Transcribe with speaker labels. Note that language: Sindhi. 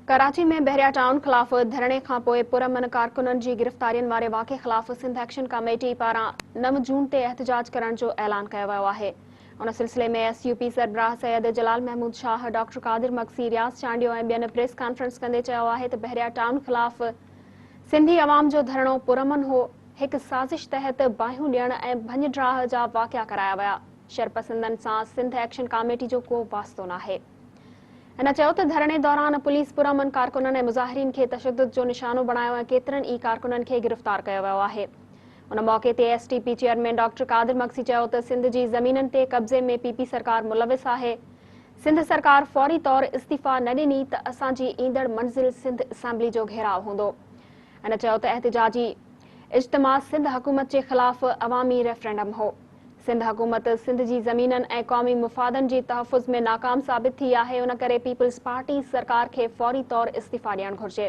Speaker 1: ڪراچي ۾ بحريا ٽائون خلاف ڌرڻي کانپوء پرامن ڪارڪنن جي گرفتارين واري واقعي خلاف سنڌ ايڪشن ڪميٽي پاران 9 جون تي احتجاج ڪرڻ جو اعلان ڪيو ويو آهي. ان سلسلي ۾ ايس يو پي سربراهه سيد جلال محمود شاهه، ڊاڪٽر قادر مگسي، رياض چانڊيو ۽ ٻين پريس ڪانفرنس ڪندي چيو آهي ته بحريا ٽائون خلاف سنڌي عوام جو ڌرڻو پرامن هو، هڪ سازش تحت باهيون ڏيڻ ۽ ڀڃ ڊاهه جا واقعا ڪرايا ويا، شرپسندن سان سنڌ ايڪشن ڪاميٽي جو ڪو واسطو ناهي. هن چيو ته ڌرڻي دوران پوليس پرامن ڪارڪنن ۽ مظاهرين کي تشدد جو نشانو بڻايو ۽ ڪيترن ئي ڪارڪنن کي گرفتار ڪيو ويو آهي. ان موقعي تي S T P chairman doctor Qadir Magsi چيو ته سنڌ جي زمينن تي قبضي ۾ پي پي سرڪار ملوث آهي، سنڌ سرڪار فوري طور استعيفيٰ نه ڏني ته اسان جي ايندڙ منزل سنڌ اسيمبلي جو گهيراء هوندو. هن چيو ته احتجاجي اجتماع سنڌ حڪومت جي خلاف عوامي ريفرنڊم هو. سنڌ حڪومت سنڌ جي زمينن ۽ قومي مفادن جي تحفظ ۾ ناڪام ثابت ٿي آهي ان ڪري پيپلز پارٽي سرڪار کي فوري طور استعيفيٰ ڏيڻ گهرجي.